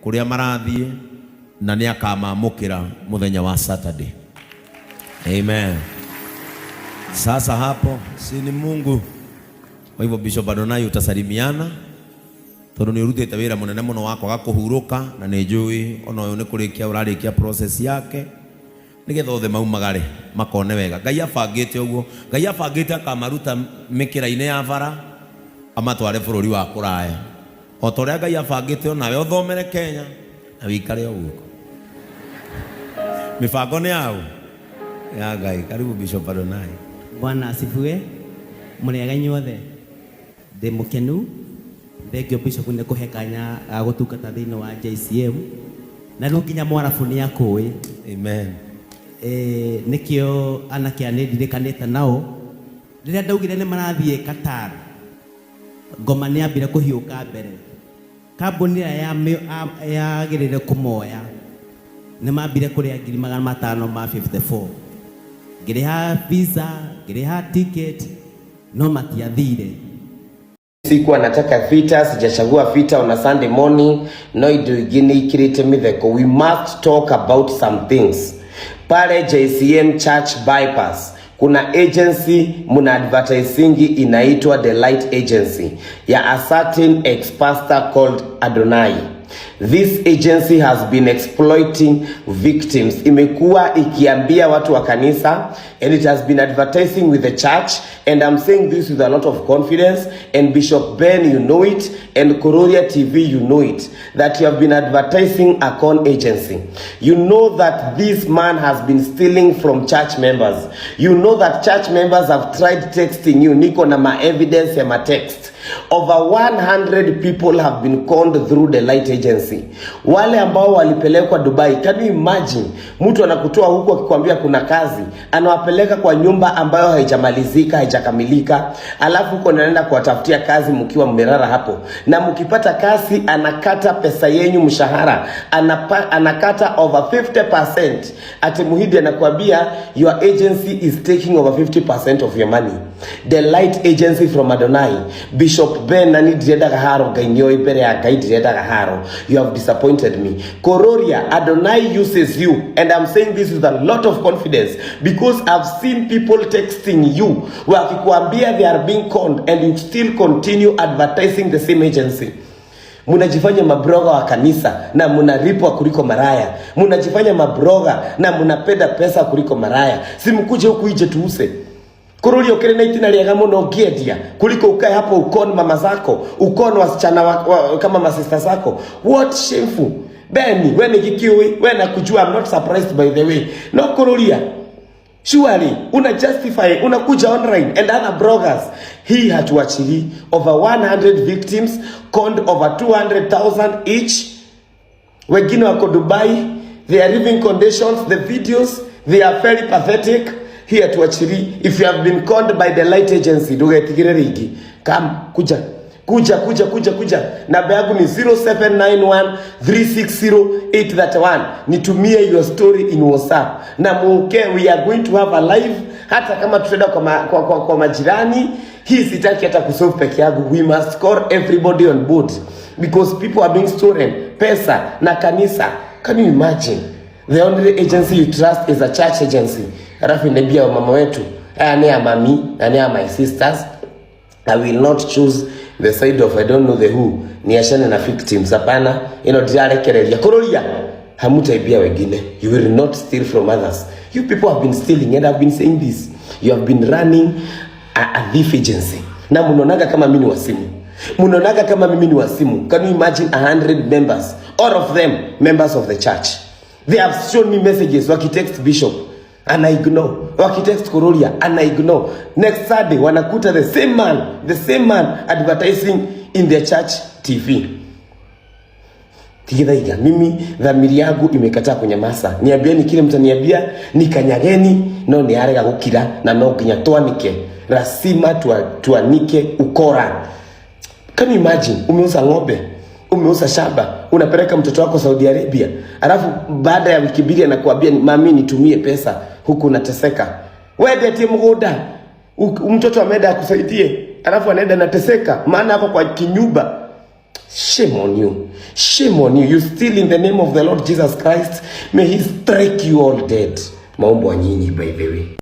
Kũrĩa marathiĩ na nĩ akamamũkĩra mũthenya wa Saturday. Amen. Sasa hapo si ni Mungu. Kwa hivyo Bishop Adonai utasalimiana tondu nĩ ũrutĩte wĩra mũnene mũno wa kwaga kũhurũka na nĩ njũĩ ona ũyũ nĩ kũrĩkia ũrarĩkia process yake nĩgetha othe maumagare makone wega. Ngai abangĩte ũguo. Ngai abangĩte akamaruta mĩkĩra-inĩ ya bara amatware bũrũri wa kũraya. O ta ũrĩa Ngai abangĩte o nawe ũthomere Kenya na wĩikare o gũkũ. Mĩbango nĩ yaũ? Ya Ngai. Karibu Bishop Adonai. Bwana asifiwe. Mũrĩega inyuothe. Ndĩ mũkenu. Thengio Bishop nĩ kũhe kanya ga gũtungata thĩinĩ wa JCM. Na rĩu nginya Mwarabu nĩ akũĩ. Amen. E, nĩkĩo anake aya nĩ ndirikanĩte nao. Rĩrĩa ndaugire nĩ marathiĩ Qatar, Ngoma nĩ ambire kũhiũka mbere. Kambuni ĩrĩa yagĩrĩire kũmoya nĩ mambire kũrĩa 554,000. Ngĩrĩha visa, ngĩrĩha ticket, no matiathire. Sikuwa nataka vita, sijachagua vita on a Sunday morning, no indo ingĩ nĩ ikĩrĩte mĩtheko. We must talk about some things. Pale JCM Church Bypass kuna agency muna advertisingi inaitwa The Light Agency ya a certain ex-pastor called Adonai. This agency has been exploiting victims. Imekuwa ikiambia watu wa kanisa and it has been advertising with the church, and I'm saying this with a lot of confidence, and Bishop Ben, you know it, and Kururia TV, you know it, that you have been advertising a con agency. You know that this man has been stealing from church members. You know that church members have tried texting you. Niko na ma evidence ya ma text. Over 100 people have been conned through the Light Agency. Wale ambao walipelekwa Dubai, can you imagine? Mtu anakutoa huku akikwambia kuna kazi, anawapeleka kwa nyumba ambayo haijamalizika, haijakamilika, alafu huko anaenda kuwatafutia kazi mkiwa mmelala hapo, na mkipata kazi anakata pesa yenyu mshahara, anakata over 50%. Ati Muhidi anakuambia your agency is taking over 50% of your money. The Light Agency from Adonai. Bishop Ben, nani ndirendaga haro, Ngai nĩoĩ mbere ya Ngai ndirendaga haro. You have disappointed me. Kororia, Adonai uses you, and I'm saying this with a lot of confidence because I've seen people texting you wakikuambia they are being conned and you still continue advertising the same agency. Munajifanya mabroga wa kanisa na munalipwa kuliko maraya. Munajifanya mabroga na munapenda pesa kuliko maraya. Si mkuje huku ije tuuse. Kururia ukiri na itina riega muno ũngĩendia kuliko ukae hapo ukon mama zako, ukon wasichana kama masista zako. What shameful. Beni, we ni gikiui, we nakujua, I'm not surprised by the way. No kururia. Surely una justify, unakuja online and other bloggers. Hii hatuachili. Over 100 victims conned over 200,000 each. Wengine wako Dubai, their living conditions, the videos, they are very pathetic. Hii hatuachili. If you have been conned by the Light Agency, ndugetigire rĩngĩ. Come, kuja. Kuja, kuja, kuja, kuja. Namba yangu ni 0791 360 831. Nitumie your story in WhatsApp. Na muke, we are going to have a live, hata kama tutaenda kwa majirani. Hii sitaki hata kusolve peke yangu. We must call everybody on board because people are being stolen. Pesa na kanisa. Can you imagine? The only agency you trust is a church agency. Alafu inabia mama wetu. Aya ni ya mami, na ni ya my sisters. I will not choose the side of I don't know the who. Niachane na victims. Hapana, ino ndirarekereria. Kururia, hamutaibia wengine. You will not steal from others. You people have been stealing and I've been saying this. You have been running a thief agency. Na munaonaga kama mimi ni wasimu. Munaonaga kama mimi ni wasimu. Can you imagine 100 members? All of them members of the church. They have shown me messages wakitext bishop ana ignore, wakitext Kururia ana ignore. Next Sunday wanakuta the same man advertising in their church TV. Tigithaiga, mimi dhamiri yangu imekataa kunyamaza. Niambieni kile mtaniambia, nikanyageni, no ni arega gukira na no nginya twanike. Lazima tuanike ukora. Can you imagine? Umeuza ng'ombe, umeuza shamba, unapeleka mtoto wako Saudi Arabia, alafu baada ya wiki mbili anakuambia mami nitumie pesa, huku unateseka. Wewe ndiye mgunda. Mtoto ameenda akusaidie, alafu anaenda anateseka, maana ako kwa kinyumba. Shame on you. Shame on you. You steal in the name of the Lord Jesus Christ. May he strike you all dead. Maombwa nyinyi, by the way.